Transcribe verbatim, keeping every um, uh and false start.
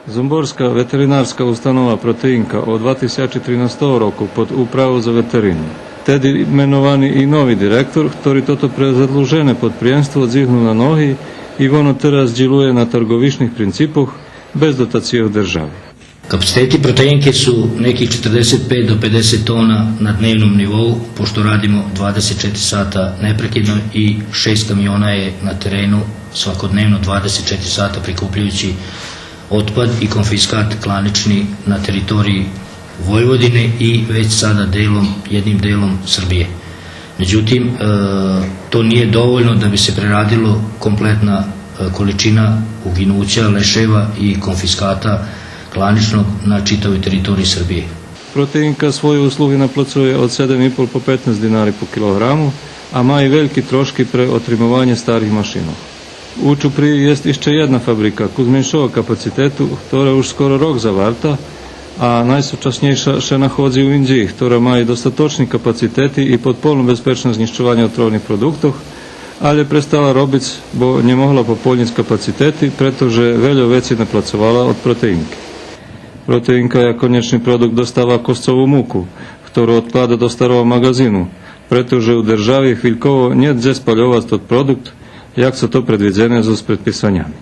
Зомборска ветеринарска установа Протеинка од два тисячи тринастого року под Управу за ветерину. Теди меновани и нови директор, хтори тото презадлужене подприємство дзигнул на ноги и воно тераз дїлує на тарґовишних принципох, без дотацийох держави. Капацитети Протеинки су неких четирдзесет пет до пейдзесет тона на дневним нивоу, пошто радимо двадзесет четири сата непрекидно и шейсц камиона је на терену свакодневно двадзесет четири сата прикупљајући отпад и конфискат кланични на територији Војводине и већ сада делом, једним делом Србије. Међутим, е, то није довољно да би се прерадило комплетна, е, количина угинућа, лешева и конфиската кланичног на читавој територији Србије. Протеинка свойо услуги наплацує од седем и пол по петнац динари по килограму, а ма и вельки трошки пре отримованє старих машинох. У Чуприї єст ище єдна фабрика куц меншого капацитету, хтора уж скоро рок заварта, а найсучаснєйша ше находзи у Индзиї, хтора ма и достаточни капацитети и подполну безпечносц знїщованя отровних продуктох, алє престала робиц, бо нє могла пополнїц капацитети, прето же вельо веци наплацовала од Протеинки. Протеинка як конєчни продукт достава косцову муку, хтору одклада до старого маґазину, прето же у держави хвильково нєт дзе спальовац тот продукт, як цо то предвидзене зоз предписанями.